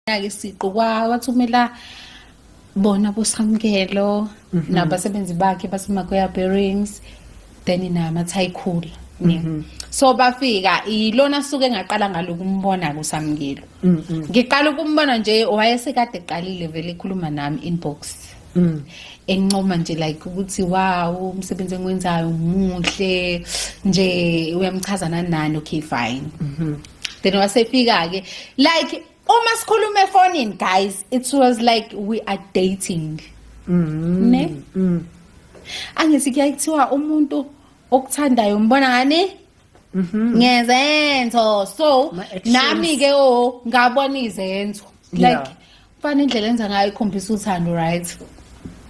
Ke siqu wathumela bona boSamkelo nabasebenzi bakhe baseMagoya Bearings, then nama Tycoon ne. So bafika, ilona suke ngaqala ngalokumbona kuSamkelo. Ngiqala ukumbona nje, wayesekade eqalile vele ekhuluma nami inbox, encoma nje like ukuthi, wow, umsebenzi engiwenzayo muhle nje, uyamchaza nani nani. Okay, fine. Then wasefika ke, like uma sikhuluma efonini, guys, it was like we are dating ne. Angithi kuyaye kuthiwa umuntu okuthandayo umbona ngani? Ngezenzo. So Ma-actions. Nami ke, oh, ngabona izenzo, like mfana, indlela enza ngayo ikhombisa uthando, right?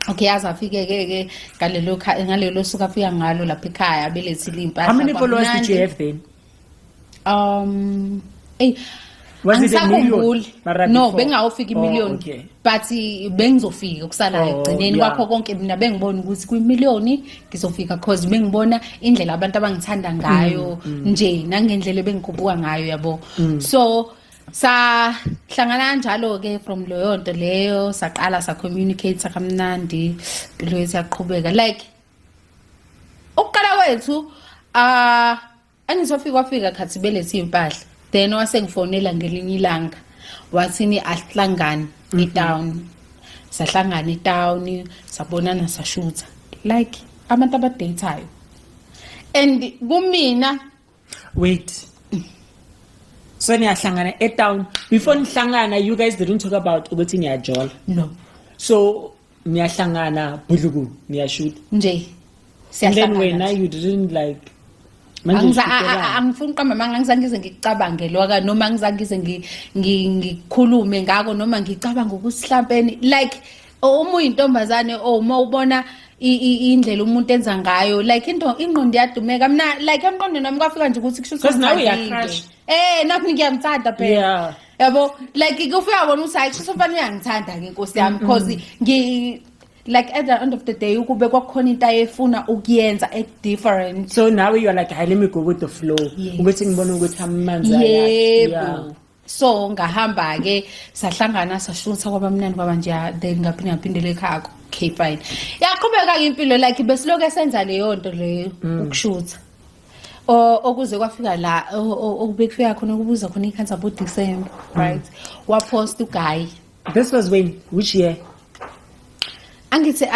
Okay, yaze afike ke ngalelo suku afika ngalo lapha ekhaya, belethile impahla. How many followers did you Kwamnandi. have then? Ey, Was it a million? angisakhumbuli. Mara No, before? bengawufika imillion. Oh, okay. But bengizofika kusala ekugcineni kwakho konke. Mina bengibona ukuthi kwimillion ngizofika, cause bengibona indlela abantu abangithanda ngayo nje, nangendlela ebengikhuphuka ngayo, yabo. So sahlangana kanjalo ke from leyo nto leyo, saqala sa communicate kamnandi, impilo yethu yaqhubeka. Like ukuqala kwethu, ah, angizofika, wafika khathi belethe iy'mpahla, then wasengifonela ngelinye ilanga, wathini, asihlangane etown. Sahlangana etown, sabonana, sashutha like abantu abadatayo, and kumina Wait. So niyahlangana etown. Before nihlangana, you guys didn't talk about ukuthi niyajola? No. So niyahlangana budluku, niyashoot. Nje And then siyahlangana wena nje. You didn't like manje ushuthelana? Angifuni uqamba amanga, angizange ngize ngikucabange lokho, noma angizange ngize ngikhulume ngako, noma ngicabanga ukuthi mhlampeni, like uma uyintombazane, oh, uma ubona indlela umuntu enza ngayo, like into ingqondo iyadumeka. Mina, like emqondweni wami kwafika nje ukuthi kusho ukuthi 'Cause nawe ungithandile. uya-crush. Eh, nami ngiyamthanda phela. Yabo, like kufika bona ukuthi, hayi, kusho umfana uyangithanda ke, nkosi yami, because ngi like at the end of the day ukube kwakukhona into ayefuna ukuyenza e different. So now you're like, "Hayi, let me go with the flow." Yes. Ukuthi ngibone ukuthi amanzi ayaphi. Yebo. So ngahamba ke, sahlangana, sashutha, kwaba mnandi, kwaba nje, then ngaphinde ngaphindela ekhaya. Okay, fine, yaqhubeka ke impilo, like besiloke senza leyo nto leyo, ukushutha. Okuze kwafika la okube kufika khona ukubuza khona ikhansa abo December, right? Wapost uguy. This was when? Which year? Angithi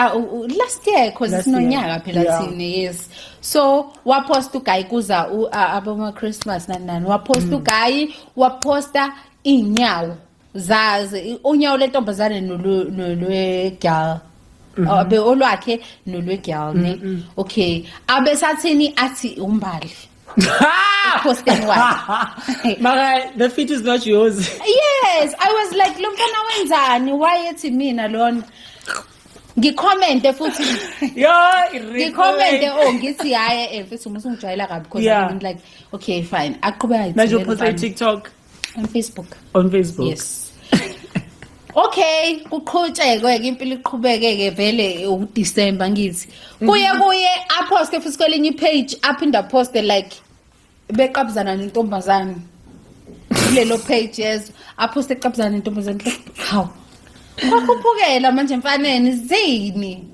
last year, cause Last sinonyaka year. phela thina, yes. So wapost uguy kuza aboma Christmas nani nani, wapost uguy, waposta inyawo zazi, unyawo lentombazane nolwe girl, abe olwakhe nolwe girl ne. Okay, abesathini, athi uMbali posteni wakhe. Mara, the feet is not yours. Yes, I was like, lo mfana wenzani? Wayethi mina lona, ngicommente futhi. Yo, Ngicommente, oh, ngithi, hayi, mfethu, uma usungijwayela kabi, because I'm like, okay, fine, aqhubeka. Manje uposta TikTok? On Facebook. On Facebook. Yes. Okay, kuqhutshekwe ke impilo, iqhubeke ke vele. uDecember, ngithi kuye kuye aposte futhi kwelinye ipage, aphinde aposte like beqabuzana nentombazane kulelo page, yes, aposte eqabuzana nentombazane. Like, hawu, kwakhuphukela manje mfaneni zini?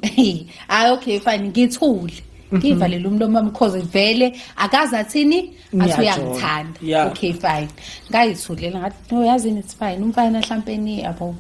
Hayi, okay, fine, ngithule, ngivalele umlomo wami, cause vele akaze athini, athi Ngiyajola. uyangithanda. Okay, fine, ngayithulela, ngathi, no, yazini, it's fine, umfana hlampeni, yabo.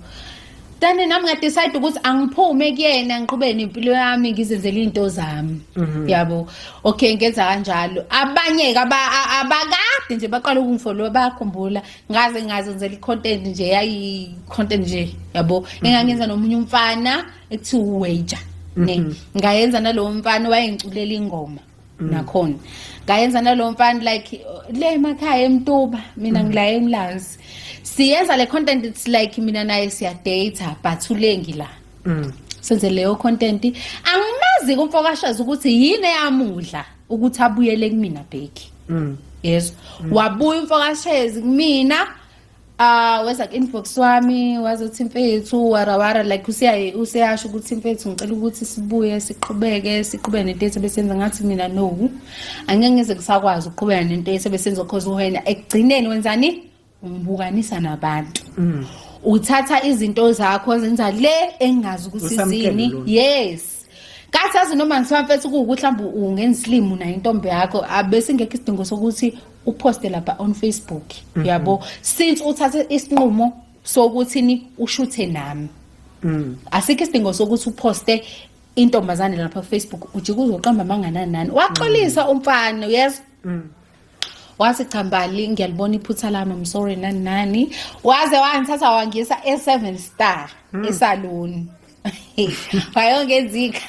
Then nami ngadecide ukuthi angiphume kuyena, ngiqhubeke nempilo yami, ngizenzele iy'nto zami, yabo. Okay, ngenza kanjalo. Abanye-ke abakade nje baqala ukungifollowa bayakhumbula, ngaze ngazenzela i-content nje, yayi-content nje, yabo, engangenza nomunye umfana ekuthiwa uWager ne. Ngayenza nalowo mfana, wayengiculela ingoma nakhona, ngayenza nalowo mfana, like le emakhaya eMtuba, mina ngila eMlazi. Siyenza le content, it's like mina naye siyadata, but ulengi la. Senze leyo content. Angimazi kumfokashazi ukuthi yini eyamudla ukuthi abuyele kumina, Bheki. Yes, wabuya umfokashezi kumina, ah, weza ku-inbox wami, wazothi, mfethu, warawara, like usiyasho ukuthi, mfethu, ngicela ukuthi sibuye, siqhubeke nento yethu besenza. Ngathi mina, no, angeke ngize ngisakwazi ukuqhubeka nento yethu besenza, cause wena ekugcineni wenzani? Ungibukanisa nabantu. Uthatha izinto zakho zenza le engazi ukuthi Usamkele zini. lona. Yes, kathi azi noma ngithiwa mfethu kuwukuthi mhlawumbe ungenza isilima unayo intombi yakho, abesingekho isidingo sokuthi uposte lapha on Facebook, yabo, since uthathe isinqumo sokuthi ni ushuthe nami. Asikho isidingo sokuthi uposte intombazane lapha ku Facebook, ujike uzoqamba amanga nani. Waxolisa umfana, yes. Wathi, "Cha Mbali, ngiyalibona iphutha lami, I'm sorry," nani nani. Waze wangithatha wangisa e-Seven Star esaluni, wayongenzika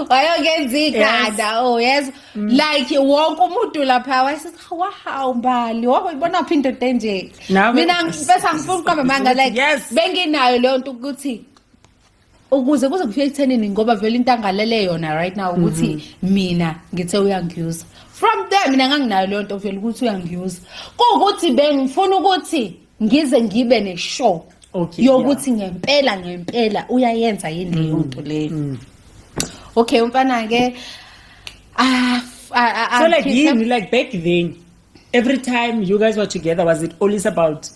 wayongenza ikhanda. Oh yes, like wonke umuntu lapha wayesithi, "Wow Mbali, wawuyibona phi indoda enje?" Mina bese angifuni ukuqamba manga, like benginayo leyo nto ukuthi ukuze kuze kufike ekuthenini, ngoba vele into angalele yona right now ukuthi mina ngithe uyangiyuza. From there mina nganginayo leyo nto vele ukuthi uyangiyuza, kuwukuthi bengifuna ukuthi ngize ngibe ne-sure yokuthi ngempela ngempela uyayenza yini leyo nto leyo. Okay, umfana-ke ah, ah, So like angikhiphe- yini, like back then, every time you guys were together, was it always about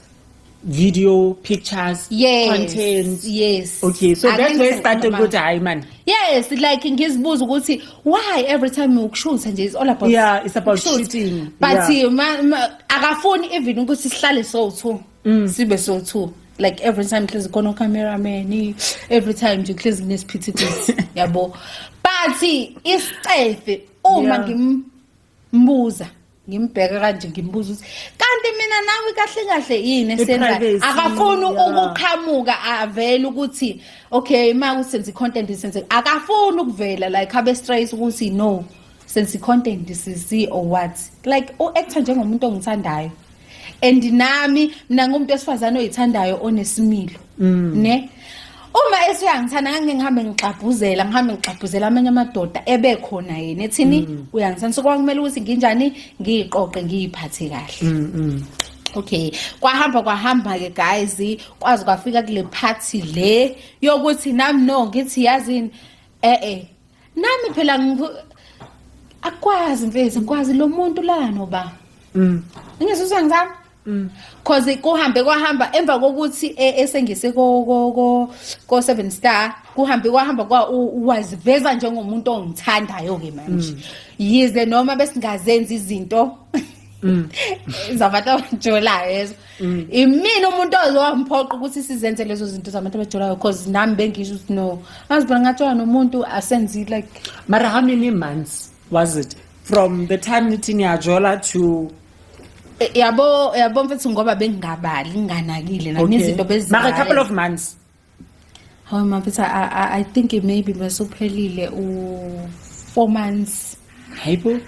video, pictures, Yes. content? Yes. Okay, so that's where it started Angeke ukuthi hayi man. Yes, like ngizibuza ukuthi why every time ukushutha nje is all about Yeah, it's about ukushoot. shooting. But akafuni even ukuthi sihlale so-two, sibe so-two. Like every time hlezi khona u-cameraman, every time nje kuhlezi kunesiphithiphithi, yabo. But isicefe uma ngimbuza, ngimbheka kanje, ngimbuza ukuthi kanti mina nawe kahle kahle yini esenza, I-privacy, akafuni ukuqhamuka avele ukuthi okay, ma usenza i-content senze, akafuni ukuvela, like abe straight ukuthi no, senze i-content sisi or what. Like u-actor njengomuntu ongithandayo, and nami mina ngumuntu wesifazane oyithandayo, onesimilo, ne uma esuyangithanda ngangike ngihambe ngixabhuzela, ngihambe ngixabhuzela amanye amadoda ebekhona yena ethini uyangithanda. So kwakumele ukuthi nginjani, ngiyiqoqe, ngiyiphathe kahle. Okay, kwahamba kwahamba ke guys, kwazi kwafika kule party le yokuthi nami no ngithi yazini, eh nami phela akwazi mfethu, akwazi lo muntu la noba ngizuzwa ngizami, cause kuhambe kwahamba emva kokuthi esengise ko Seven Star, kuhambe kwahamba kwa waziveza njengomuntu ongithandayo ke manje, yize noma besingazenzi izinto zabantu abajolayo yezo. Imina umuntu ozowamphoqa ukuthi sizenze lezo zinto zabantu abajolayo, cause nami bengisho ukuthi no, ngazibona ngathola nomuntu asenzi like Mara how many months was it from the time nithi niyajola to Yabo yabo mfethu, ngoba bengingabali, nginganakile nami izinto. Mara a couple of months? Hawu mfethu, I think it maybe besuphelile u 4 months. Hayibo.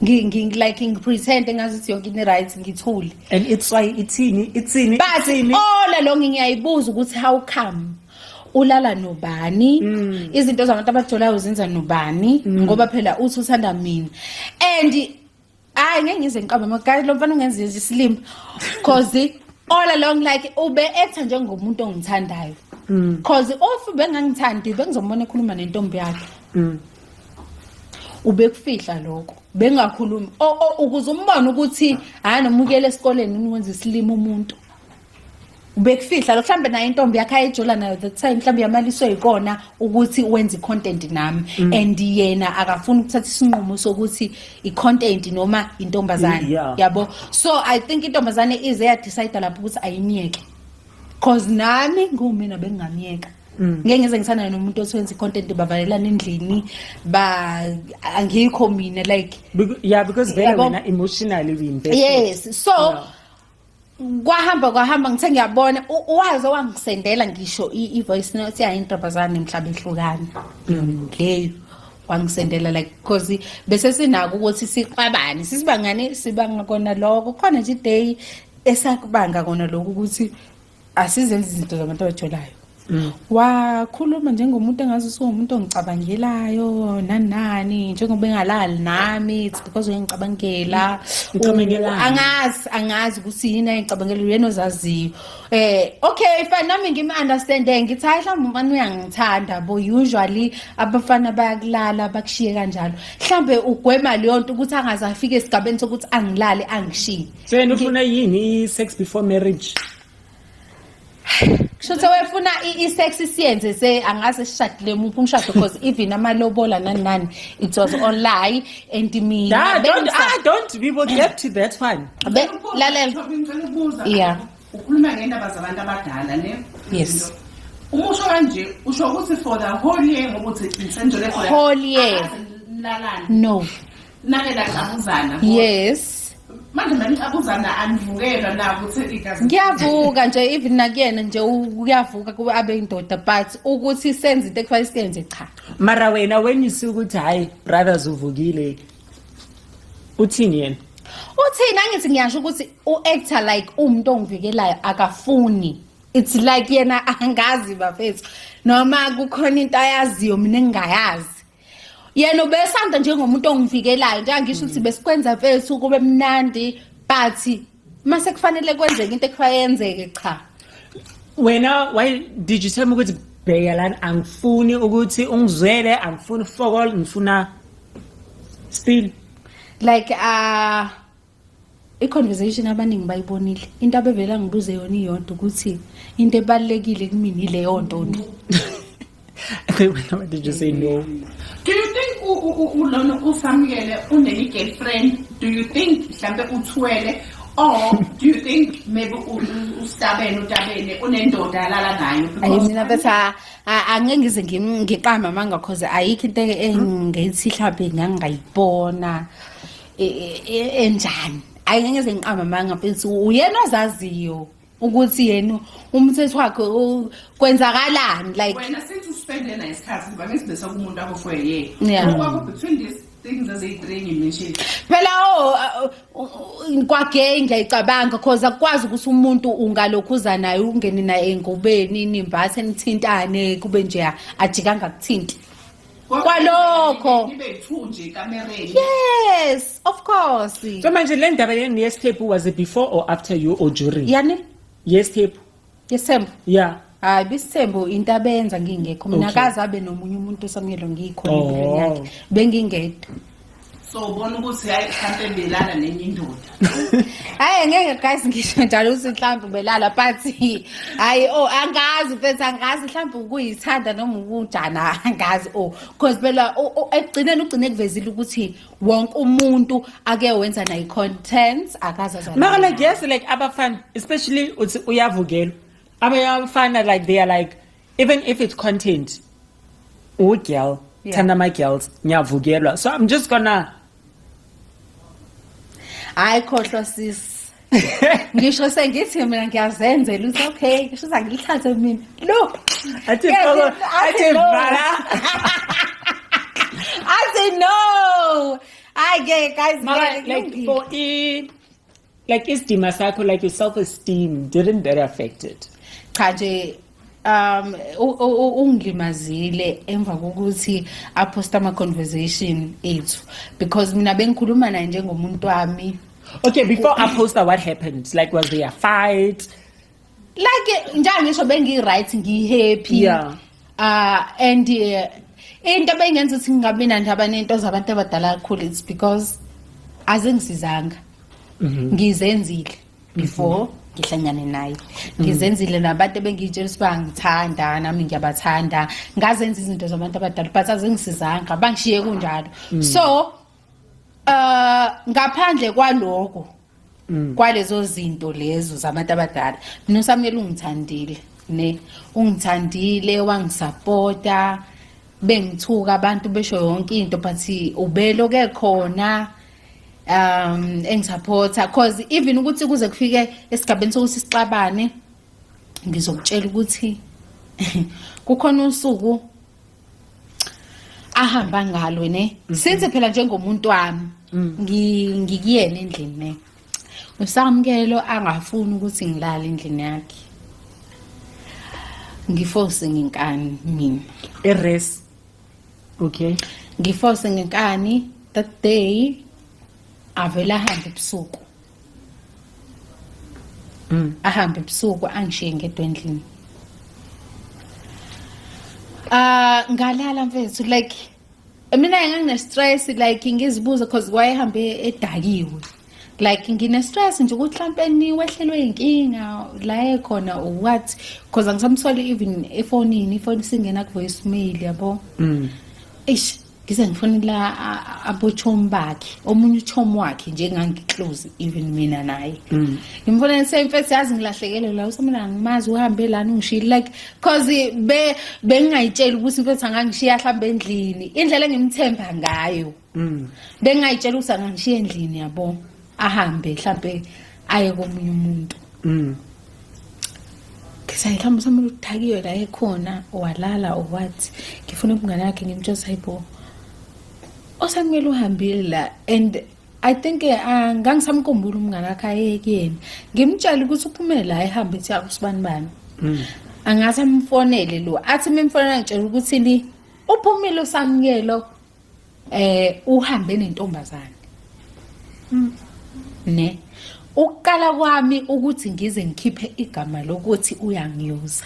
Ngi like ngipretend engathi yonke into right, ngithule. And it's why ithini ithini But ithini? All along ngiyayibuza ukuthi how come ulala nobani, izinto zabantu abajolayo uzenza nobani, ngoba phela uthi uthanda mina. And hayi, ngeke ngize ngiqambe amagama, lo mfana ungenza nje isilima, cause all along like ube actor njengomuntu ongithandayo, cause if bengangithandi bengizombona ekhuluma nentombi yakhe. Ubekufihla lokho, bengakhulumi ukuze umbone ukuthi hayi, noma ukuyela esikoleni wenza isilima umuntu, ubekufihla lokho. Mhlambe naye intombi yakhe ayijola nayo that time mhlambe yamaliswe yikona ukuthi wenze i-content nami, and yena akafuni ukuthatha isinqumo sokuthi i-content noma intombazane. Yabo, so I think intombazane ize yadecide lapho ukuthi ayimiyeke, cause nami ngumina bengingamiyeka. Ngeke ngize ngisana nomuntu othi wenza i-content, bavalelana endlini, ba angikho mina like Yeah, because vele Yabo. wena emotionally we invested. Yes, so kwahamba kwahamba, ngithe ngiyabona waze wangisendela ngisho i-voice note yayo intombazane mhlawumbe ehlukana leyo, wangisendela like because bese sinako ukuthi sixabane, sisibangane, sibanga kona lokho khona nje i-day esakubanga kona lokho ukuthi asizenzi izinto zabantu abajolayo. Wakhuluma njengomuntu engazi usuwumuntu ongicabangelayo nani nani, njengoba engalali nami, it's because uyangicabangela. Ucabangelani? Angazi, angazi ukuthi yini ayicabangela, uyena ozaziyo. Okay fine, nami ngimi understand, ngithi hayi, mhlawumbe umfana uyangithanda bo. Usually abafana bayakulala bakushiye kanjalo, mhlambe ugwema leyo nto ukuthi angaze afike esigabeni sokuthi angilale angishiye. So yena ufuna yini, i-sex before marriage? Kusho ukuthi wefuna i-sex siyenze se angaze sishadile muphi umshado, because even amalobola nani nani, it was online and mina Nah, don't, ah, don't, we will get to that one. Lalela. Ngicela ukubuza. Yeah. Ukhuluma ngendaba zabantu abadala, ne? Yes. Uma usho kanje, usho ukuthi for the whole year, ngokuthi nisenjole for the Whole year. Akaze nilalane? No. Nake naqabuzana? Yes. Manje manicabuzana, anivukelwa na ukuthi igazi? Ngiyavuka nje, even nakuyena nje uyavuka kube abe indoda, but ukuthi senze into ekufanele siyenze, cha. Mara wena, when you see ukuthi hayi, brothers uvukile, uthini yena? Uthini? Angithi ngiyasho ukuthi u-actor like umuntu ongivikelayo, akafuni. It's like yena angazi bafethu noma kukhona into ayaziyo mina engingayazi. Yena ubesanda njengomuntu ongivikelayo, njengangisho ukuthi besikwenza mfethu kube mnandi, but mase kufanele kwenzeke into ekufanele yenzeke, cha. Wena, why did you tell me ukuthi bheka lana, angifuni ukuthi ungizwele, angifuni fokol, ngifuna still? Like i-conversation abaningi bayibonile, into abevela ngibuze yona iyodwa, ukuthi into ebalulekile kumina ileyo nto nto. Wena, what did you say? No. Do you think ulona uSamukele une-girlfriend? Do you think mhlambe uthwele, or do you think maybe ustabene utabene unendoda alala nayo? Ayi, mina bethi angeke ngize ngiqamba amanga, cause ayikho into engithi mhlawumbe ngangingayibona enjani. Ayi, ngeke ngize ngiqamba amanga mfethu, uyena ozaziyo ukuthi yena umthetho wakhe kwenzakalani, like. Wena, since uspende naye isikhathi, ngoba ngisibese kumuntu akho for a year, okwakho between these things eziyi-three ngimention? Phela oh, kwagay ngiyayicabanga, cause akukwazi ukuthi umuntu ungalokhuza naye, ungene naye engubeni, nimbathe, nithintane, kube nje ajikanga kuthinti kwalokho. Nibe two nje ekamereni? Yes, of course. So manje le ndaba yeni yesithephu, was it before or after you or during? Yani? Yesithephu. Yesithembu? Yeah. Hayi, bisithembu into abenza ngingekho mina. Akaze abe nomunye umuntu osamukelo ngikhona empilweni yakhe, bengingedwa. So ubona ukuthi hayi, mhlampe belala nenye indoda? Hayi, ngeke guys, ngisho njalo ukuthi mhlawumbe belala, but hayi, oh, angazi mfethu, angazi mhlawumbe ukuyithanda noma ukujana, angazi, oh, because phela ekugcineni ugcine kuvezile ukuthi wonke umuntu ake wenza naye content akaze azalana Mara like naye. Yes, like abafana, especially uthi uyavukelwa, abanye abafana, like they are like, even if it's content, u-girl thanda ama-girls, ngiyavukelwa, so I'm just gonna Hayi, khohlwa sis, ngisho sengithi mina ngiyazenzela ukuthi okay, ngisho ukuthi angilithathe mina lo. Athi Yes, athi no. vala. Athi no, hayi ke guys. Mara, ngeke, like kulungile. for like isidima sakho, like your self-esteem, didn't that affect it? Cha nje, ungilimazile emva kokuthi apost ama conversation ethu, because mina bengikhuluma naye njengomuntu wami. Okay, before I post what happened? Like, was there a fight? Like njenga ngisho, bengi-right, ngi-happy. And into bengenza ukuthi ngingabi nandaba nento zabantu abadala kakhulu, it's because azengisizanga, ngizenzile before ngihlangane naye, ngizenzile nabantu ebengiyitshela ukuthi bangithanda, nami ngiyabathanda, ngazenza izinto zabantu abadala, but azengisizanga, bangishiye kunjalo. So ngaphandle kwaloko, kwalezo zinto lezo zabantu abadala, mina uSamuyela ungithandile ne, ungithandile, wangisapota, bengithuka abantu besho yonke into, but ubeloke khona engisupporta, cause even ukuthi kuze kufike esigabeni sokuthi sixabane, ngizokutshela ukuthi kukhona usuku ahamba ngalo ne, since phela njengomuntu wami ngikuyena endlini ne, uSamukelo angafuni ukuthi ngilale endlini yakhe, ngiforce ngenkani mina. Eres, okay. Ngiforce ngenkani that day, avela ahambe ebusuku. Ahambe ebusuku, angishiye ngedwa endlini. Ah, ngalala mfethu, like mina ngangine stress, like ngizibuza, cause wayehambe edakiwe. Like ngine-stress nje ukuthi mhlampeni wehlelwe inkinga la ekhona or what, because angisamtholi even efonini, ifoni singena ku-voicemail, yabo. Eish, ngize ngifonela abochomi bakhe, omunye uchomi wakhe nje engangi-close even mina naye. Ngimfonela semfethi, yazi ngilahlekele la, usamela angimazi, uhambe lana ungishiyile, like cause be bengingayitsheli ukuthi mfethu angangishiya hlambe endlini, indlela engimthemba ngayo. Bengingayitshela ukuthi angangishiya endlini, yabo, ahambe mhlambe aye komunye umuntu. Ngisayi mhlawumbe usamele uthakiwe la ekhona, walala or what. Ngifuna umngane wakhe, ngimtshela ukuthi hayibo, osamele uhambile la, and I think ngangisamkhumbula umngane wakhe aye kuyena, ngimtshela ukuthi uphumele la ehambe ethi akusibani bani. Angathi amfonele lo, athi mimfonela ngitshela ukuthi ni uphumile uSamukelo, uhambe nentombazane. Ne ukuqala kwami ukuthi ngize ngikhiphe igama lokuthi uyangiyuza.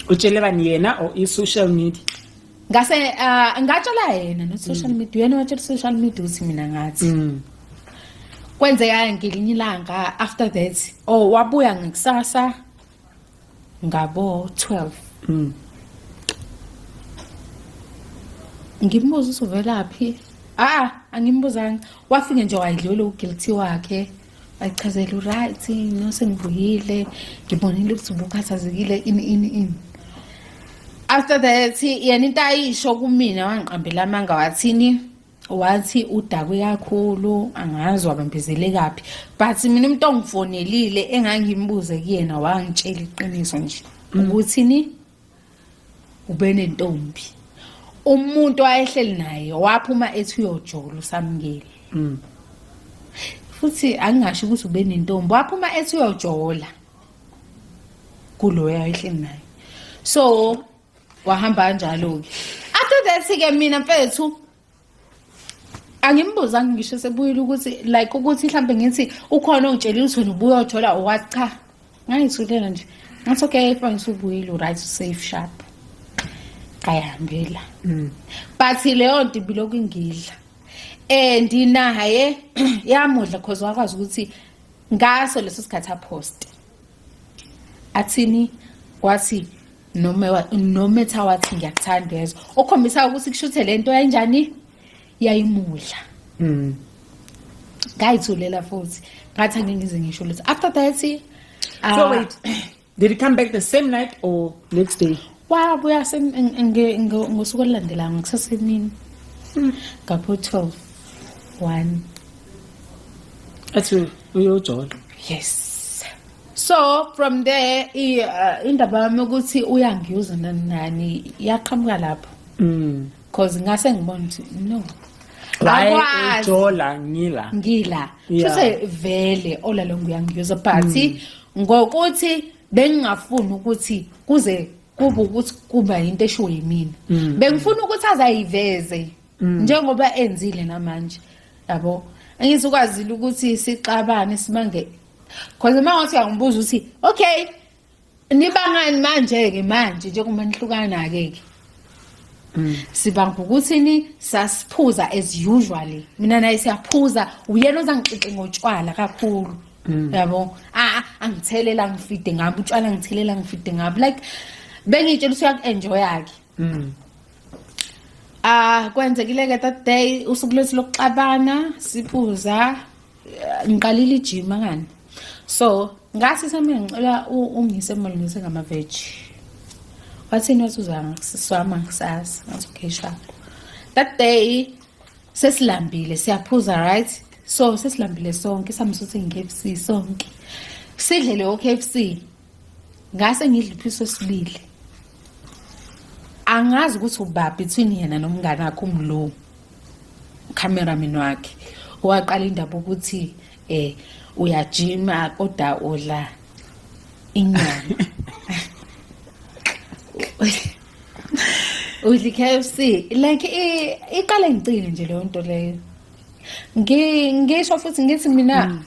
Utshele bani, yena or i-social media? Ngase ngatshela yena, no social media, yena watshela social media ukuthi mina ngathi. Kwenzeka ngelinye ilanga after that, oh, wabuya ngekusasa ngabo 12. Ngimbuza ukuthi uvelaphi. Ah, angimbuzanga, wafike nje wayidlula uguilty wakhe, wayichazela uright, no sengibuyile, ngibonile ukuthi ubukhathazekile, ini ini ini. After that yena into ayisho kumina, wangiqambela amanga, wathini, wathi udakwe kakhulu, angazi wabambezele kaphi, but mina umuntu ongifonelile engangimbuze kuyena wangitshela iqiniso nje ukuthi ni ube nentombi, umuntu ayehleli naye waphuma ethi uyojola uSamukele. Futhi angingasho ukuthi ube nentombi, waphuma ethi uyojola kuloyo ayehleli naye, so wahamba kanjalo-ke. After that-ke mina mfethu angimbuzanga ngisho sebuyile ukuthi like ukuthi mhlambe ngithi ukhona ongitshelile ukuthi wena ubuye ojola, wathi cha. Ngangithulela nje, ngathi okay fine, usubuyile, right, safe, sharp, kayihambela. But leyo nto ibilokhu ingidla and naye yamudla, cause wakwazi ukuthi ngaso leso sikhathi aposte athini, wathi noma nometha, wathi ngiyakuthanda, yezwa, okhombisa ukuthi kushuthe lento yayinjani, yayimudla. Ngayithulela futhi, ngathi angeke ngize ngisho lutho after that. So wait, did he come back the same night or next day? Wabuya ngosuku olulandelayo ngakusasa emini ngapho 12 1. Athi uyojola. Yes, so from there indaba yami ukuthi uyangiyuza nani nani yaqhamuka lapho, cause ngase ngibona ukuthi no. Why Akwazi. ujola ngila? Ngila. Shuse vele olalongo uyangiyuza, but ngokuthi bengingafuni ukuthi kuze kube ukuthi kuba into eshiwo yimina. Bengifuna ukuthi azayiveze njengoba enzile namanje, yabo, angizukwazile ukuthi sixabane sibange, cause uma ngathi uyangibuza ukuthi okay, nibangani manje-ke, manje njengoba nihlukana-ke ke, sibanga ukuthi ni sasiphuza as usually, mina naye siyaphuza, uyena ozangixoxe ngotshwala kakhulu, yabo, ah, angithelela ngifide ngabo utshwala, ngithelela ngifide ngabo, like bengitshela ukuthi uyaku-enjoya-ke. Ah, kwenzekile ke that day, usuku lethu lokuxabana, siphuza, ngiqalile ijim ngani, so ngathi sami ngicela ungise emall ngise ngama-veg. Wathini, wathi uzangisiswama kusasa. Ngathi okay, sharp. That day sesilambile, siyaphuza, right, so sesilambile sonke, sami sothi nge-KFC sonke, sidle leyo KFC. Ngase ngidla ipiece esibili, angazi ukuthi uba between yena nomngane wakhe umlo cameraman wakhe, waqala indaba ukuthi uyajima kodwa udla inyama, udla i-KFC, like iqale ngicile nje leyo nto leyo. Ngisho futhi ngithi mina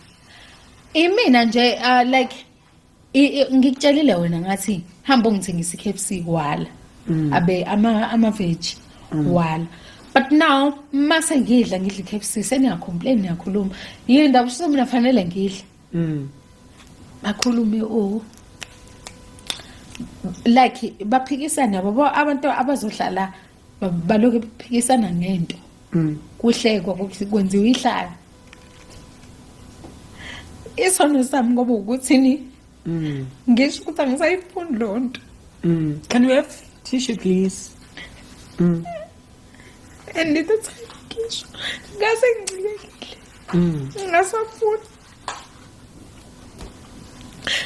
imina nje, like ngikutshelile wena, ngathi hamba ungithengisa i-KFC, wala, abe ama veg, wala. But now mase ngidla ngidla i-KFC seniyacomplain, niyakhuluma, yini ndaba? Usho mina fanele ngidle. Bakhulume o like baphikisana yabo abantu abazohlala balokhu bephikisana ngento. Kuhlekwa, kwenziwa ihlala. Isono sami ngoba ukuthini? Ngisho ukuthi angisayifuni loo nto. Can we have tissue, please? And the time ngisho ngase ngicikekile. Ngingasafuni.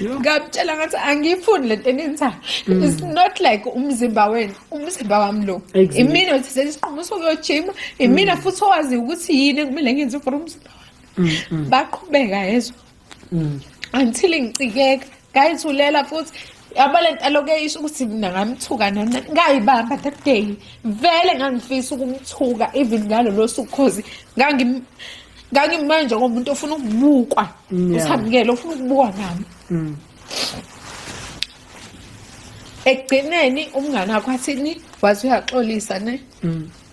Ngamtshela ngathi angiyifuni lento eniyenzayo. It's not like umzimba wenu, umzimba wami lo. Imina othathe isinqumo sokuyojima, imina futhi owaziyo ukuthi yini ekumele ngiyenze for umzimba wami. Baqhubeka yezwa. Until ngicikeka, ngayithulela futhi. Yabo le nto alokhu eyisho ukuthi mina ngamthuka nani, ngayibamba that day. Vele ngangifisa ukumthuka even ngalolo suku, cause ngangimanje ngomuntu ofuna ukubukwa. Uthamukele ofuna ukubukwa nami. Ekugcineni umngane wakho wathini? Wathi uyaxolisa ne?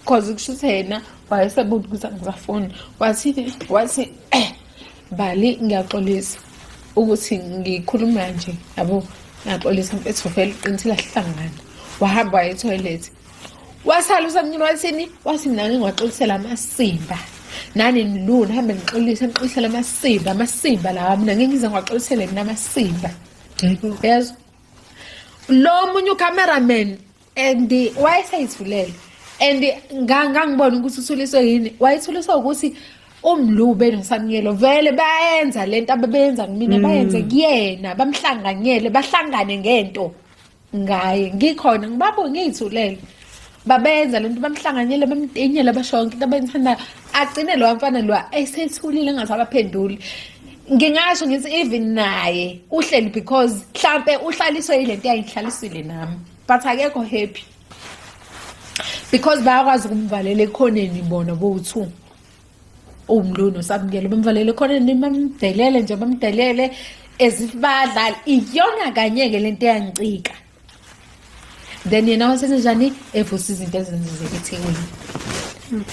Cause kusho ukuthi yena wayesebona ukuthi angisafuni. Wathini? Wathi Bali, ngiyaxolisa ukuthi ngikhuluma nje, yabo, ngiyaxolisa mfethu, vele uqinisile, ahlangana. Wahamba waya etoilet. Wasala usamnyini wathini? Wathi mina ngingaxolisela amasimba. Nani niluna hambe nixolise, nixolisele amasimba, amasimba lawa, mina ngeke ngize ngiwaxolisele mina amasimba. Yezwa? Lo munye ucameraman and wayeseyithulele and ngangibona ukuthi uthuliswe yini. Wayethuliswa ukuthi umlube noSamyelo vele bayenza lento ababenza kumina, bayenze kuyena, bamhlanganyele, bahlangane ngento ngaye. Ngikhona ngibabo ngiyithulele, babenza lento, bamhlanganyele, bamtinyele, basho yonke into abayithandayo. Agcine lo mfana lo esethulile, engasabaphenduli. Ngingasho ngithi even naye uhleli because mhlampe uhlaliswe yilento yayihlalisile nami, but akekho happy because bayakwazi ukumvalela ekhoneni bona bowu-two, umlu noSamukelo, bamvalele ekhoneni, bamdelele nje, bamdelele as if bayadlala. Iyona kanye-ke lento eyangicika. Then yena wasenzenjani? Evusa izinto ezenzeka eThekwini.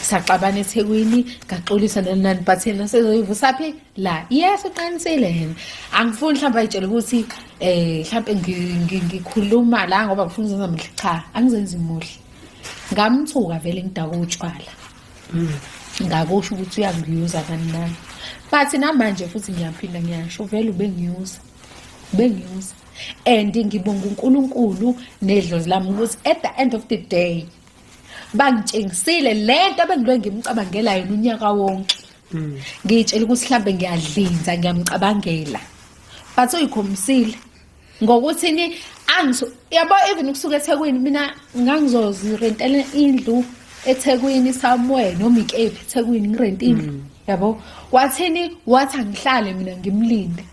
Saxabana eThekwini, ngaxolisa nani nani, but yena sezoyivusa phi la? Yes, uqinisile yena. Angifuni mhlawumbe ayitshele ukuthi mhlawumbe ngikhuluma la ngoba ngifuna ukuzenza muhle. Cha, angizenzi muhle. Ngamthuka vele ngidaka utshwala. Ngakusho ukuthi uyangiyuza nani nani, but namanje futhi ngiyaphinda ngiyasho, vele ubengiyuza, ubengiyuza. And ngibonga uNkulunkulu nedlozi lami ukuthi at the end of the day bangitshengisile lento abengilwe ngimcabangela yona unyaka wonke. Ngiyitshela ukuthi mhlambe ngiyadlinza, ngiyamcabangela, but uyikhombisile ngokuthini angiso yabo. Even ukusuka eThekwini, mina ngangizozirentela indlu eThekwini somewhere, noma ikephi eThekwini, ngirente indlu, yabo. Wathini? Wathi angihlale mina ngimlinde,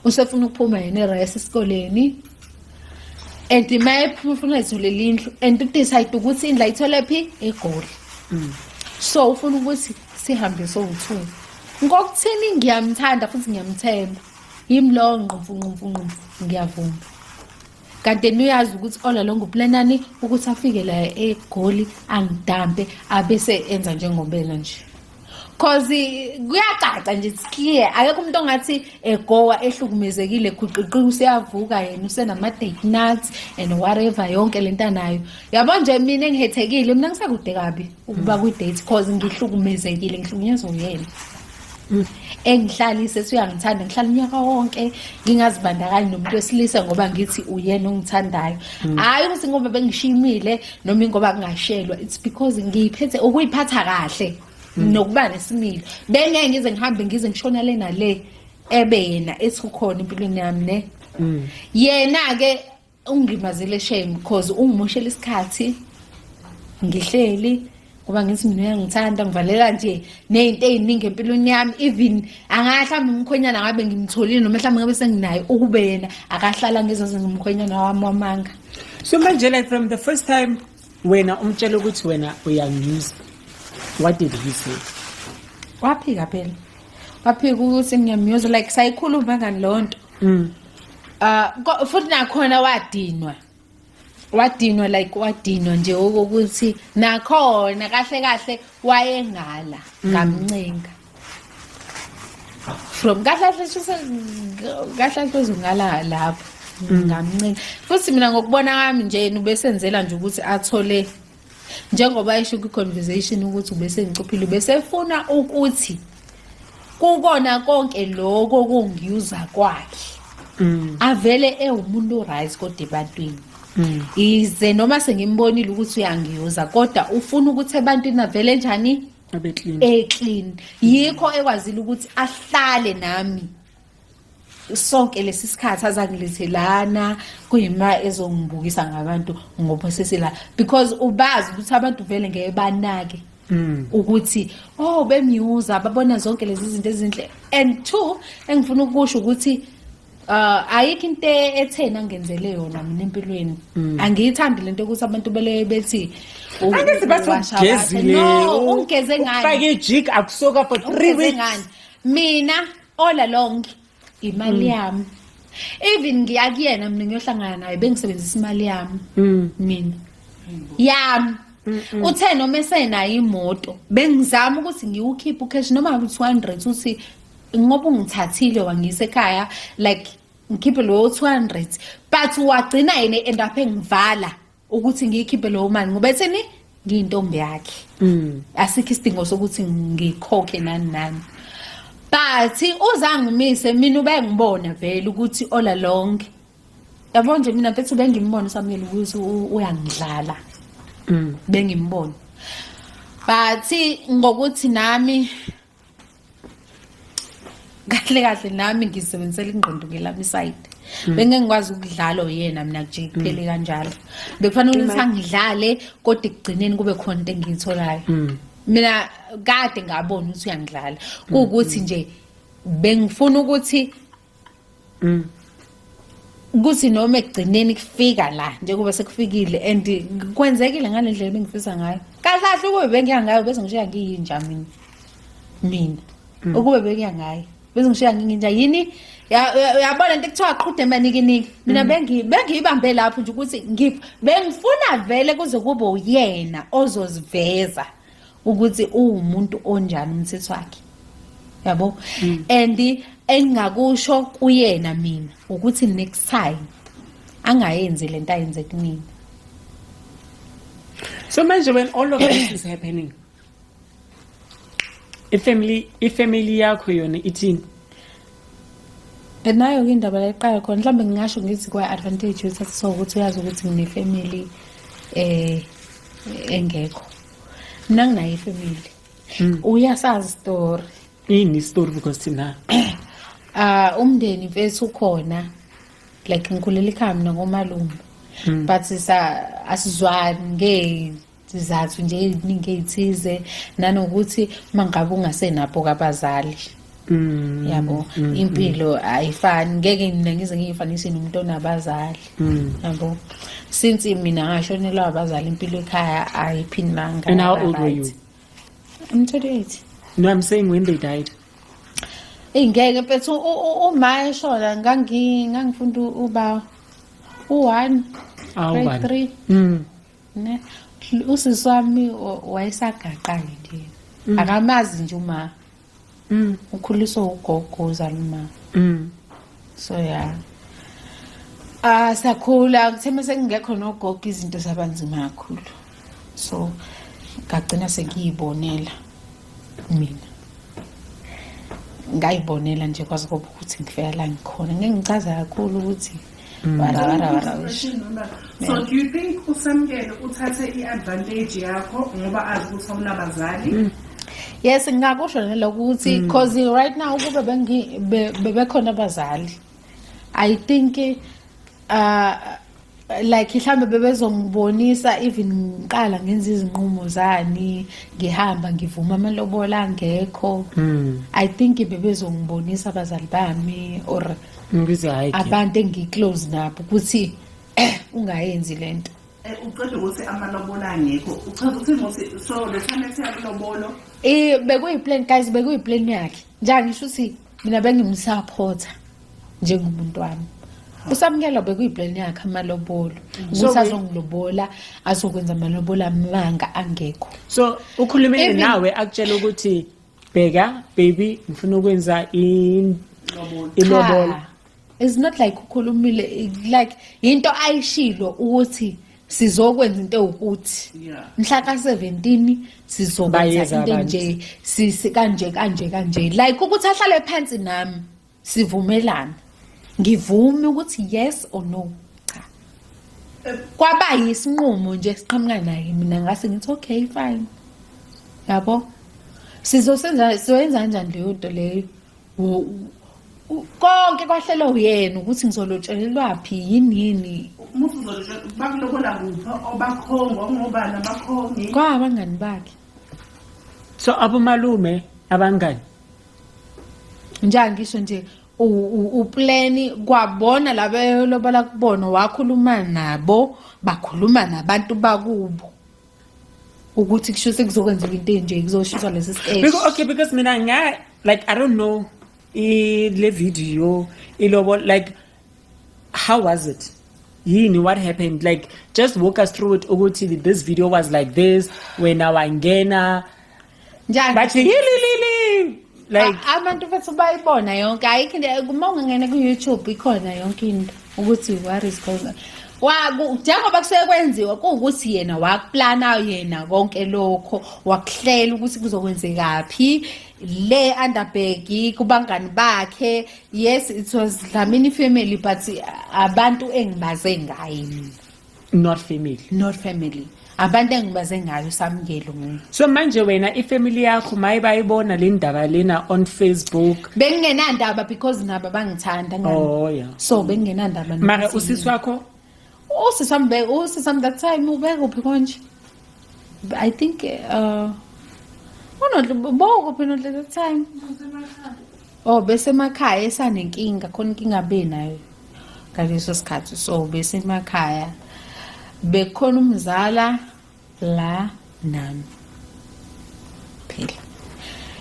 usefuna ukuphuma yena e-res esikoleni, and uma ephuma ufuna ayitholele indlu, and udecide ukuthi indlu ayithole phi? EGoli. So ufuna ukuthi sihambe sowu-two. Ngokuthini? Ngiyamthanda futhi ngiyamthemba, yimi lowo ngqumfu ngqumfu ngqumfu, ngiyavuma. Kanti yena uyazi ukuthi all along uplanani ukuthi afike la eGoli, angidampe, abese enza njengobela nje, cause kuyacaca nje, it's clear, akekho umuntu ongathi egowa ehlukumezekile khuqiqi useyavuka yena usenama-date nuts and whatever, yonke lento anayo, yabo nje. Mina engihethekile, mina ngisekude kabi ukuba kwi-date cause ngihlukumezekile, ngihlukunyezwa uyena engihlalise suyangithanda, ngihlala unyaka wonke ngingazibandakanyi nomuntu wesilisa ngoba ngithi uyena ongithandayo. Hhayi ukuthi ngoba bengishimile noma ingoba kungashelwa, it's because ngiyiphethe ukuyiphatha kahle nokuba nesimilo. Bengeke ngize ngihambe ngize ngishona le nale ebe yena ethi ukhona empilweni yami ne. Yena-ke ungimazile shame, because ungimoshela isikhathi ngihleli ngoba ngithi mina uyangithanda, ngivalela nje ney'nto ey'ningi empilweni yami. Even angahlamba umkhwenyana ngabe ngimtholile, noma mhlawumbe ngabe senginaye ukube yena akahlala ngizenze ngumkhwenyana wami wamanga. So manje, like, from the first time wena umtshela ukuthi wena uyangiyuza, what did he say? Waphika phela, waphika ukuthi ngiyamyuza. Like sayikhuluma ngani leyo nto. Futhi nakhona wadinwa. Wadinwa, like wadinwa nje okokuthi nakhona kahle kahle wayengala, ngamncenga from kahle kahle, kahle kahle uzongala lapho, ngamncenga futhi. Mina ngokubona kwami nje, yena ubesenzela nje ukuthi athole, njengoba esho kwi-conversation ukuthi ubesengicuphile, ubesefuna ukuthi kukona konke lokho kungiyuza kwakhe avele ewumuntu right, kodwa ebantwini ize noma sengimbonile ukuthi uyangiyuza, kodwa ufuna ukuthi ebantwini avele njani? Abe clean. E-clean. Yikho ekwazile ukuthi ahlale nami sonke lesi sikhathi, azangilethe lana kuyima ezongibukisa ngabantu ngoba sesila, because ubazi ukuthi abantu vele ngeke banake ukuthi oh, bemyuza, babona zonke lezi zinto ezinhle. And two, engifuna ukusho ukuthi ayikho into ethena angenzele yona mina empilweni. Angiyithandi lento ukuthi abantu bele bethi Angithi bathi uwasha ugezile. washa. No, ungigeze ngani? Ufake ijik, akusoka for 3 Ungigeze weeks. ngani? Mina all along imali yami, even ngiya kuyena mina ngiyohlangana naye, bengisebenzisa imali yami mina yami. Uthe noma esenayo imoto, bengizama ukuthi ngiwukhiphe ucash noma ngabe 200, uthi ngoba ungithathile wangisa ekhaya, like ngikhiphe lowo 200, but wagcina yena end up engivala ukuthi ngiyikhiphe lowo mali, ngoba ethini, ngiyintombi yakhe, asikho isidingo sokuthi ngikhokhe nani nani. But uzangimise mina, ubengibona vele ukuthi all along, yabo nje, mina mfethu bengimbona uSamukele ukuthi uyangidlala, bengimbona, but ngokuthi nami kahle kahle nami ngisebenzisela ingqondo ngelami iside, bengeke ngikwazi ukudlala oyena mina nje kuphele kanjalo. Bekufanele ukuthi angidlale, kodwa ekugcineni kube khona into engiyitholayo. Mina kade ngabona ukuthi uyangidlala, kuwukuthi nje bengifuna ukuthi kuthi noma ekugcineni kufika la njengoba sekufikile and kwenzekile ngale ndlela ebengifisa ngayo. Kahle kahle ukube bengiya ngayo, bese ngishiya ngiyinja mina. Ukube bengiya ngayo, bese ngishiya nginginja yini. Uyabona into ekuthiwa qhude manikiniki, mina bengiyibambe lapho nje ukuthi bengifuna vele kuze kube uyena ozoziveza ukuthi uwumuntu onjani, umthetho wakhe, yabo. And engingakusho kuyena mina ukuthi next time angayenzi lento ayenze kumina. So manje when all of this is happening, ifamily yakho yona ithini? Nayo-ke indaba la iqala khona. Mhlawumbe ngingasho ngithi kwa-advantage yothatha so ukuthi uyazi ukuthi ngine-family engekho. Mina nginayo ifamily, uyasazi story. Yini story? Because thina Ah, umndeni mfethu ukhona, like ngikhulela ekhaya mina ngomalume, but sa asizwani ngezizathu nje eziningi ey'thize, nanokuthi uma ngabe ungasenabo abazali, yabo, impilo ayifani. Ngeke mina ngize ngiyifanise nomuntu onabazali, yabo, since mina ngashonelwa abazali, impilo ekhaya ayiphindanga. And how old were you? I'm 28. No, I'm saying when they died. Eyi, ngeke mfethu, uma eshona ngangifunda uba u-one, Awu, grade bani. 3. Ne, usisi wami wayesagaqa-ke nje, akamazi nje uma ukhuliswa ugogo ozala uma. So yeah, ah, sakhula, kuthe mase kungekho nogogo izinto zabanzima kakhulu, so ngagcina sengiyibonela mina, ngayibonela nje kwaze kwaba ukuthi ngifika la ngikhona. Ngeke ngichaze kakhulu ukuthi wara wara wara wish. So do you think uSamkele uthathe i-advantage yakho ngoba azi ukuthi awunabazali? Yes, ngingakusho nalokho ukuthi cause right now ukube bebekhona abazali, I think like mhlambe bebezongibonisa, even ngiqala ngenza izinqumo zani, ngihamba ngivuma amalobola angekho. I think bebezongibonisa abazali bami or Ngithi hayi ke. abantu engiclose nabo ukuthi ungayenzi lento. Uqeda ukuthi amalobolo angekho, uchaza ukuthi ngokuthi so le time ethi amalobolo? Bekuyi-plan guys, bekuyi-plan yakhe. Njengoba ngisho ukuthi mina bengimsupporta njengomuntu wami. Usamukela bekuyi-plan yakhe amalobolo, So ukuthi azongilobola, azokwenza amalobolo amanga angekho. So ukhulumile nawe, akutshela ukuthi, "Bheka baby, ngifuna ukwenza ilobolo"? Cha. It's not like ukhulumile, like into ayishilo ukuthi sizokwenza into ewukuthi mhla ka-17 sizokwenza Bayeza into abantu. nje, sisi kanje kanje kanje, like ukuthi ahlale phansi nami sivumelane, ngivume ukuthi yes or no. Cha, kwaba yisinqumo nje siqhamuka naye, mina ngase ngithi okay, fine, yabo, sizosenza, sizoyenza kanjani leyo nto leyo. Konke kwahlelwa uyena ukuthi ngizolotshelelwaphi, yini yini. Umuthi bakulobola kuphi? Obakhongo ngobani abakhongi? Kwabangani bakhe. So abomalume, abangani? Njani, ngisho nje u-plan kwabona laba lobola kubona, wakhuluma nabo, bakhuluma nabantu bakubo ukuthi kusho sekuzokwenziwa into enje, kuzoshiswa lesi sikeshi. Because, okay, because mina nga like, I don't know, le video ilobo, like how was it, yini, what happened? Like just walk us through it, ukuthi this video was like this, wena wangena, Njani? Bathi yililili, like Abantu futhi bayibona yonke, ayikho into. Uma ungangena ku-YouTube ikhona yonke into ukuthi what is going on. Njengoba kusuke kwenziwa kuwukuthi yena wakuplana yena konke lokho, wakuhlela ukuthi kuzokwenzekaphi le Underberg kubangani bakhe. Yes, it was Dlamini family, but abantu engibaze ngaye mina. Not family. Not family, abantu engibaze ngayo Samukelo mina. So manje wena, ifamily yakho maye bayibona le ndaba lena on Facebook? Bengingenandaba because nabo bangithanda ngani. Oh yeah. So bengingenandaba Mara nokuthi usisi wakho? Usisi wami that time ubekuphi konje? I think uNonhle bokuphi, Nonhle, that time? Oh, besemakhaya esanenkinga khona, inkinga benayo ngaleso sikhathi, so besemakhaya, bekhona umzala la nami phela,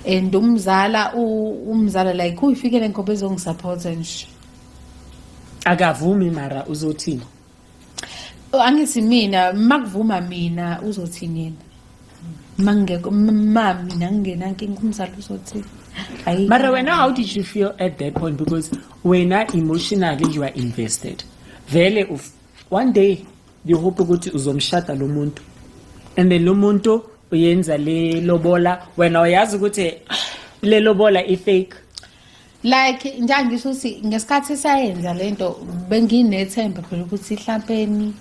and umzala umzala like uyifikele ngoba ezongisupporta nje. Akavumi, mara uzothini? Angithi mina makuvuma mina, uzothini yena mangekho? Ma mina ngingenankinga, umzali uzothini? Ayikho. Mara wena, how did you feel at that point? Because wena emotionally you are invested vele. One day you hope ukuthi uzomshada lo muntu, and then lo muntu uyenza le lobola, wena uyazi ukuthi le lobola i-fake. Like njalo ngisho ukuthi ngesikhathi sayenza lento benginethemba phela ukuthi hlampeni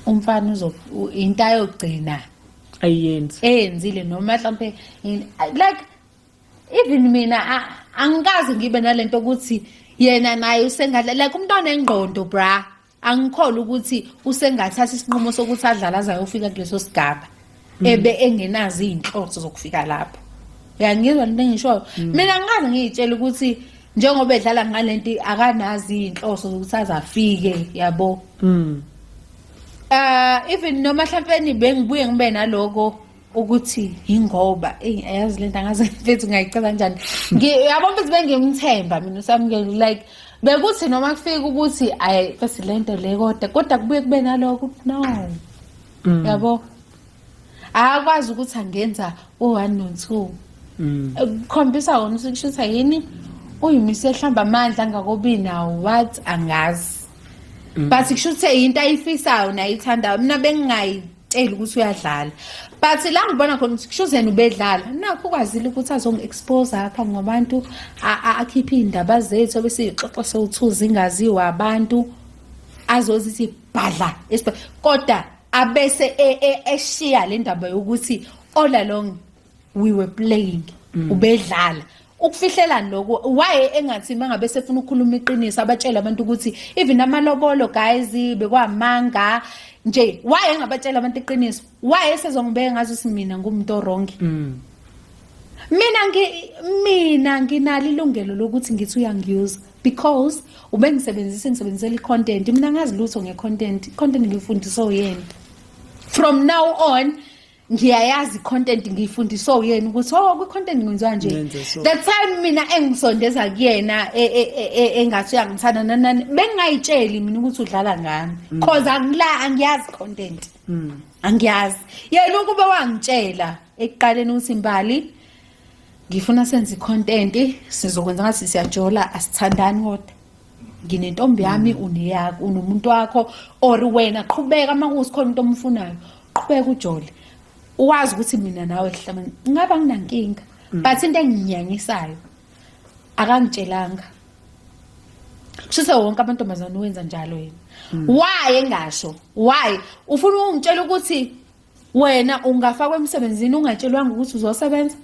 umfana uzo into ayogcina ayiyenzi. Eyenzile noma mhlampe like even mina angikaze ngibe nalento ukuthi yena naye usengadla, like umntwana engqondo bra, angikholwa ukuthi usengathatha isinqumo sokuthi adlale aze ayofika kuleso sigaba ebe engenazo iy'nhloso zokufika lapho. Uyangizwa lento engishoyo? Mina angikaze ngiy'tshele ukuthi njengoba edlala ngalento akanazi iy'nhloso zokuthi aze afike, yabo. Even noma mhlawumbe bengibuye ngibe naloko ukuthi ingoba eyi, ayazi lento, angazi mfethu ngayichaza kanjani. Yabo mfethu, bengimthemba mina uSamukelo, like bekuthi noma kufika ukuthi ayi mfethu lento le, kodwa kubuye kube naloko ukuthi no, yabo, akwazi ukuthi angenza u-one no-two. Kukhombisa wona ukuthi kusho ukuthi yini uyimise ehlamba amandla angakobi nawo, what, angazi, but kusho ukuthi into ayifisayo nayithandayo. Mina bengingayitsheli ukuthi uyadlala, but la ngibona khona ukuthi kusho ukuthi yena ubedlala, nakho ukwazile ukuthi azongi-expose apha ngabantu, akhiphe iy'ndaba zethu ebesiy'xoxa sowu-two zingaziwa abantu, azozithi bhadla kodwa abese eshiya le ndaba yokuthi all along we were playing, ubedlala. Ukufihlelani lokho? Why engathi mangabe sefuna ukukhuluma iqiniso abatshela abantu ukuthi even amalobolo guys bekwamanga nje? Why engabatshela abantu iqiniso? Why esezongibeka ngazi ukuthi mina ngumuntu o-wrong? Mina nginalo ilungelo lokuthi ngithi uyangiyuza because ubengisebenzisa, ngisebenzisela i-content. Mina ngazi lutho nge-content, i-content ngifundiswe uyena. From now on Ngiyayazi i-content, ngiyifundiswe uyena ukuthi oh, kwi-content ngenziwa nje. Ngenze so. The time mina engisondeza kuyena engathi uyangithanda nani nani, bengingayitsheli mina ukuthi udlala ngami, cause angila angiyazi content, angiyazi. Yena ukube wangitshela ekuqaleni ukuthi, "Mbali, ngifuna senze i-content, sizokwenza ngathi siyajola, asithandani, kodwa nginentombi yami, uneyakho, unomuntu wakho, or wena qhubeka uma kusikhona umuntu omfunayo, qhubeka ujole, wazi ukuthi mina nawe sihlangene," ngaba nginankinga. But into enginyanyisayo, akangitshelanga. Kushise wonke amantombazane uwenza njalo yena. Why engasho? Why ufuna ukungitshela ukuthi wena ungafakwa emsebenzini ungatshelwanga ukuthi uzosebenza?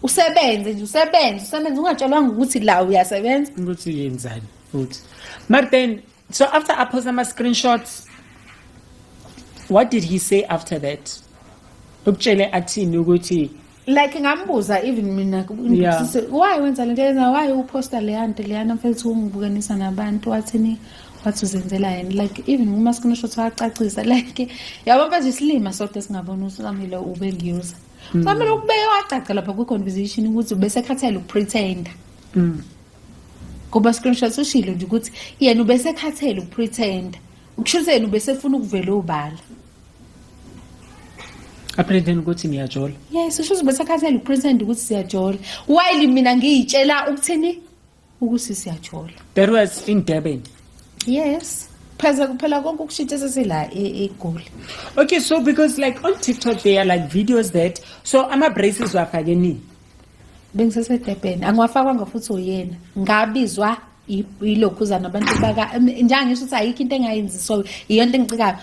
Usebenze nje, usebenze, usebenze, ungatshelwanga ukuthi la uyasebenza. Ukuthi yenzani futhi. But then, so after I post ama screenshots, what did he say after that? Ukutshele athini ukuthi Like ngambuza even mina why wenza lento yenza, why uposta leya nto leyana, mfethu, ungibukanisa nabantu? Wathini? Wathi uzenzela yena. Like even kuma screenshot wacacisa, like yabo mfethu, isilima sodwa singabona uSamile ube ngiyuza Samile ukubeke wacaca lapha kwi-conversation ukuthi ubesekhathele ukupretenda. Kuba screenshots ushilo nje ukuthi yena ubesekhathele ukupretenda, ukusho yena ubesefuna ukuvela obala. Apretend ukuthi niyajola? Yes, usho ukuthi ubesekhathele ukupretend ukuthi siyajola, while mina ngiyitshela ukuthini, ukuthi siyajola. That was in Durban? Yes, pheze kuphela konke ukushintsha sesila eGoli. Okay, so because like on TikTok there are like videos that, so ama braces wafake nini? Bengisesedurban, angiwafakwanga futhi uyena. Ngabizwa ilokhuzana abantu baka njengangisho ukuthi ayikho into engayenzi, so iyonto engicikayo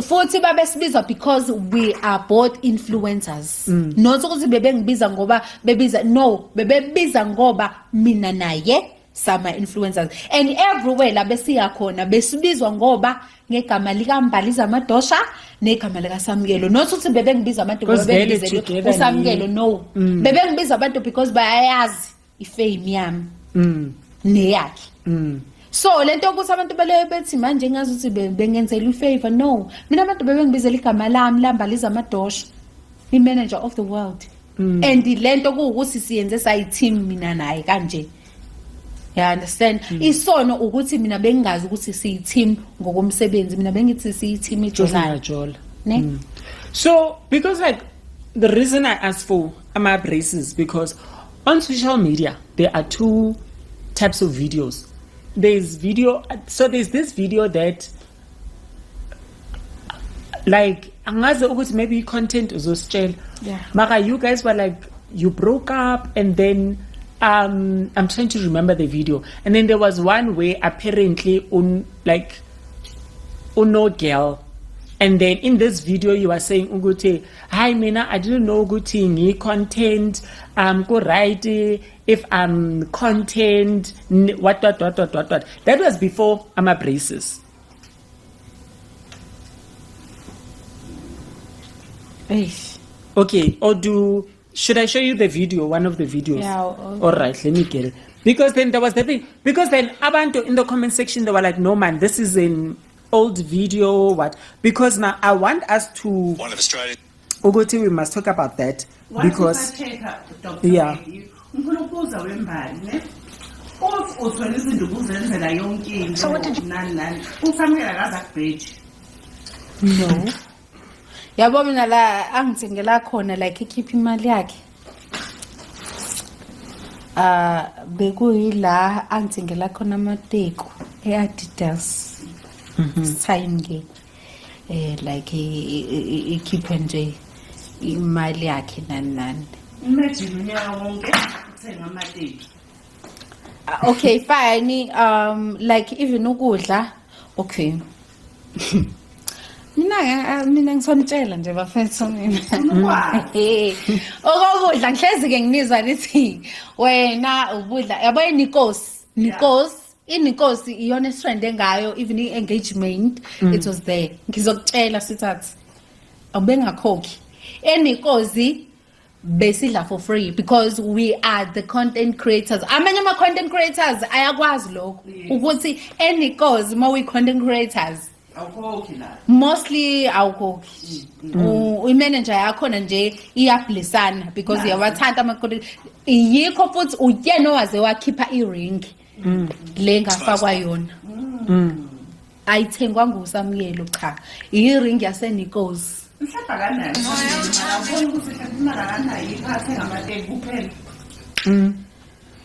futhi babesibiza because we are both influencers, not ukuthi bebengibiza ngoba bebiza, no, bebebiza ngoba mina naye sama influencers, and everywhere la besiya khona besibizwa ngoba ngegama likaMbali Zamadosha negama likaSamukelo, not ukuthi bebengibiza abantu ngoba Because vele bengibizele together uSamukelo. No, bebengibiza abantu because bayayazi ifame yami neyakhe. So lento yokuthi abantu bele bethi manje ngazi ukuthi bengenzela ifavor, no, mina abantu bebengibizela igama lami laMbali Zamadosha, i-manager of the world, and lento kuwukuthi siyenze sayi-team mina naye kanje, you understand? Isono ukuthi mina bengingazi ukuthi siyi-team ngokomsebenzi, mina bengithi siyi-team ejolayo. Niyajola. Ne. So, because like the reason I asked for ama braces, because on social media there are two types of videos. There's video, so there's this video that like angazi ukuthi maybe content uzositshela. Mara you guys were like you broke up and then I'm trying to remember the video. And then there was one where apparently un like uno girl, and then in this video you were saying ukuthi, "Hi mina, I didn't know ukuthi ngi content, go right if I'm content what what what what what what." That was before ama braces. Eish. Okay, or do should I show you the video, one of the videos? Yeah. All right, let me get it, because then there was the thing, because then abantu in the comment section, they were like, "No man, this is an old video," what, because now I want us to One of Australia's ukuthi we must talk about that because Because Dr. Yeah. Ngifuna ukubuza wembali ne. Uthi uthola izinto ukuzenzela yonke into nani nani. USamukela akaze akubheji? No, yabo mina la angithengela khona, like ikhipha imali yakhe, ah, bekuyila angithengela khona amateko e-Adidas time ke, like ikhiphe nje imali yakhe nani nani. Imagine unyaka wonke uthenga amateki. Ah, okay, fine, like even ukudla, okay, mina mina ngisonitshela nje bafethu mina. Unokwazi. Okokudla ngihlezi ke nginizwa nithi wena ubudla yabo iNikos, Nikos, iNikos iyona esitrende ngayo, even i-engagement it was there. Ngizokutshela sithathi awubengakhokhi eNikozi, besidla for free because we are the content creators. Amanye ama-content creators ayakwazi lokho ukuthi eNikozi uma uyi-content creators. Awukhokhi la. Mostly awukhokhi. I-manager yakhona nje iyablisana because iyawathanda ama-content. Yikho futhi uyena owaze wakhipha i-ring le ngafakwa yona. Ayithengwanga uSamuyelo, cha, i-ring yaseNikos. Mhlawumbe akanayo. Awuboni ukuthi mhlawumbe imali akanayo, iphathe ngamateki kuphela.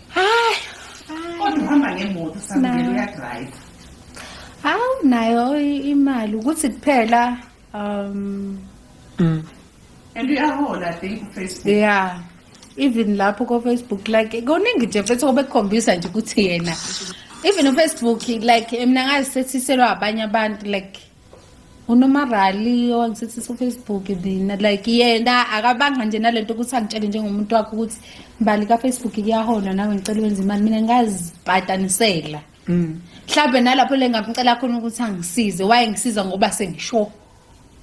Hayi. Kodwa uhamba ngemoto, Samukelo, uya-drive. Hawu, nayo imali ukuthi kuphela And uyahola, I think, ku-Facebook. Yeah, even lapho ko-Facebook, like kuningi nje mfethu obekukhombisa nje ukuthi yena even uFacebook, like mina ngazisethiselwa abanye abantu, like unomarali owangisethisa uFacebook mina. Like yena akabanga nje nalento ukuthi angitshele njengomuntu wakhe ukuthi, "Mbali, ka-Facebook kuyaholwa, nawe ngicela wenze imali." Mina ngazibhatanisela. Mhlawumbe nalapho le ngamcela khona ukuthi angisize, wayengisiza ngoba sengisho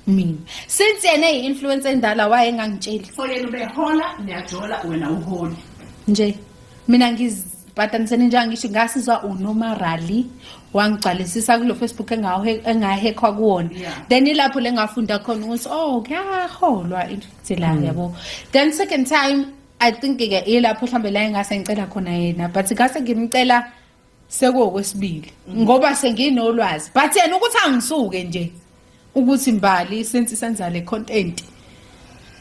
mina, since yena eyi-influence endala, wayengangitsheli. So yena ubehola, niyajola, wena uholi. Nje mina ngizibhatanisele nje, angisho ngasizwa unomarali, wangigcwalisisa kulo Facebook engahekhwa kuwona. Then ilapho le ngafunda khona ukuthi, oh, kuyaholwa into la, yabo. Then second time, I think ke ilapho mhlambe la engase ngicela khona yena, but ngase ngimcela sekuwokwesibili ngoba senginolwazi, but yena ukuthi angisuke nje ukuthi, "Mbali, since senza le content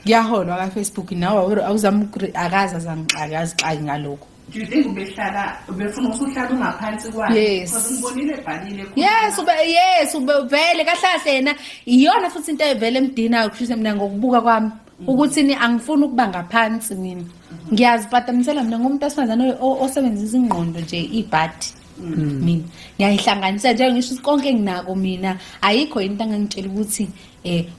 kuyaholwa ka-Facebook, nawe awuzama," akaze azangixaki, azixaki ngalokho. Do you think ubehlala, ubefuna ukuthi uhlale ungaphansi kwakhe? Yes. Because ngibonile ebhalile. Yes, ube, yes, ube vele kahle kahle yena iyona futhi into evele emdinayo, kusho mina ngokubuka kwami ukuthi ni angifuni ukuba ngaphansi. Mina ngiyazipatanisela mina ngomuntu wesifazane osebenzisa ingqondo nje, ibhadi mina ngiyayihlanganisa nje, ngisho ukuthi konke enginako mina ayikho into angangitshela ukuthi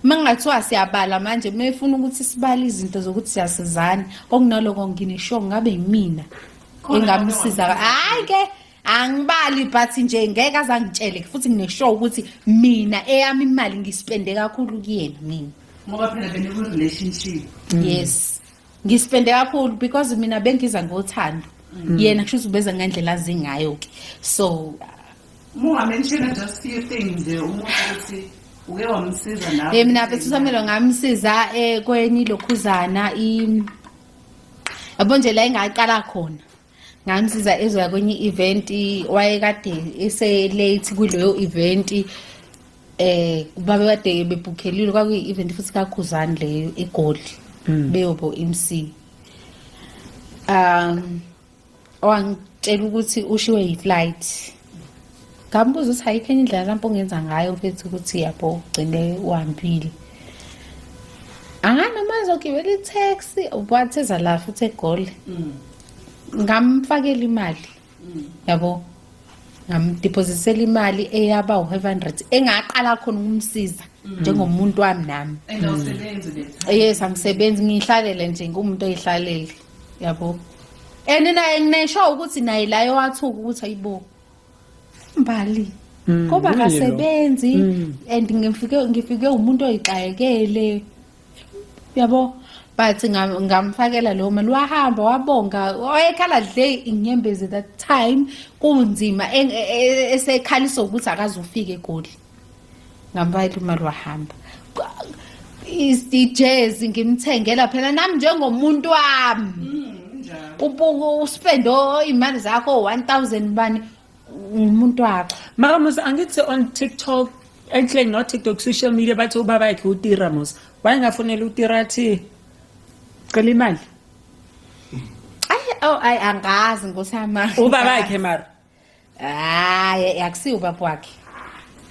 uma ngingathiwa siyabala manje, uma efuna ukuthi sibale izinto zokuthi siyasizana, okunaloko nginesho ngabe yimina Khona. engamsiza. Hayi ke, angibali, but nje ngeke azangitshele futhi ngine-sure ukuthi mina eyami imali ngispende kakhulu kuyena mina. Ngoba phela beniku-relationship. Yes, ngispende kakhulu because mina bengiza ngothando, yena kusho ukuthi ubeza ngendlela azingayo ke, so Uma unga-mentiona just few things nje, umuntu ukuthi uke wamsiza nawe. Mina mfethu uSamelo ngamsiza kwenye ilokhuzana i yabo nje la engaqala khona, ngamsiza ezoya kwenye i-event, wayekade ese-late kuleyo event, babe kade bebhukhelile, kwakuyi-event futhi kaKhuzani leyo eGoli, beyobo MC. Wangitshela ukuthi ushiwe yi-flight. Ngambuza ukuthi ayikho enye indlela mhlawumbe ongenza ngayo mfethu ukuthi, yabo, ugcine uhambile, anganoma ezogibela i-taxi, watheza la futhi eGoli. Ngamfakela imali, yabo, ngamdeposisela imali eyaba u-500, engaqala khona ukumsiza njengomuntu wami nami. And awusebenzi le. Yes, angisebenzi, ngiyihlalele nje, ngumuntu oyihlalele, yabo. And naye nginesho ukuthi naye la wathuka ukuthi, ayibo, Mbali, ngoba uye lo. akasebenzi and ngifike umuntu oyixakekele, yabo, but ngamfakela leyo mali, wahamba, wabonga, wayekhala dle inyembezi that time kunzima, esekhalisa ukuthi akazufika eGoli. Ngamfakela imali, wahamba. Ijezi ngimthengela phela nami njengomuntu wami. Njalo. Ubuke uspendo imali zakho 1000 bani, umuntu wakho. Mara mos angithi on TikTok, actually not TikTok, social media, bathi ubaba yakhe utira mos. Wayengafonela utira athi cela imali. Ayi, oh, ayi, angazi ngosama. Ubaba yakhe mara. Hayi, akusiyo ubaba wakhe.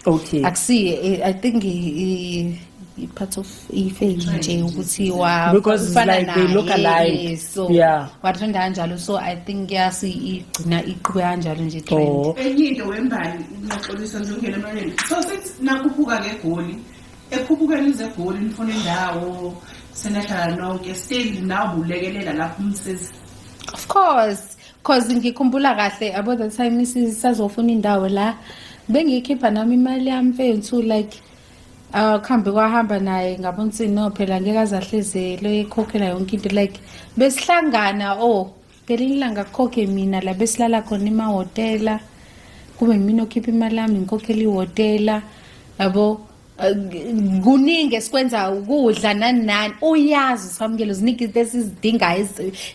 Okay. Akusiye, I think i-part of i-fame nje ukuthi wa Because it's ufana like they look naye, alike. yes, so watrenda kanjalo, so I think yasi igcina iqhube kanjalo nje trend. Oh. Enye into, wembali, ngiyaxolisa nje ungena emalini. So sithi nakhuphuka ngeGoli, ekhuphukeni ize eGoli, nifuna indawo, senahlala nonke, still nawe ulekelela lapho umsiza? Of course, cause ngikhumbula kahle about the time sisazofuna indawo la, bengiyikhipha nami imali yami mfethu, like kuhambe kwahamba naye, ngabona ukuthi no, phela ngeke azahlezele ekhokhela yonke into. Like besihlangana, oh, ngelinye ilanga kukhokhe mina la besilala khona emahhotela, kube mina okhipha imali yami ngikhokhela ihhotela. Yabo, kuningi esikwenza, ukudla, nani nani. Uyazi uSamukelo ziningi izinto esizidingayo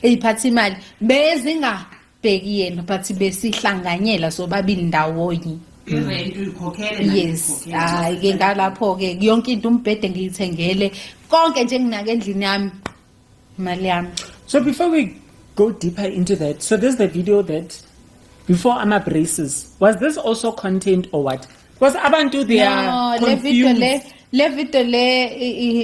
ey'phatha imali, bezingabheki yena, but besihlanganyela sobabili ndawonye. I-rent uyikhokhele naye? Yes. Uyikhokhele. Hayi-ke, ngalapho-ke yonke into, umbhede ngiyithengele, konke nje nginake endlini yami, imali yami. So before we go deeper into that, so there's the video that before ama braces. Was this also content or what? Because abantu, they No, are le video confused. Le video le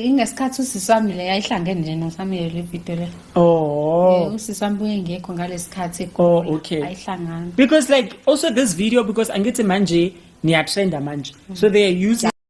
ingesikhathi usisi wami le yayihlangene nje noSamuyelo, le video le. Oh. Usisi wami buye ngekho ngalesikhathi. Oh, okay. Ayihlangana. Because like also this video, because angithi manje niyatrenda manje. So they are using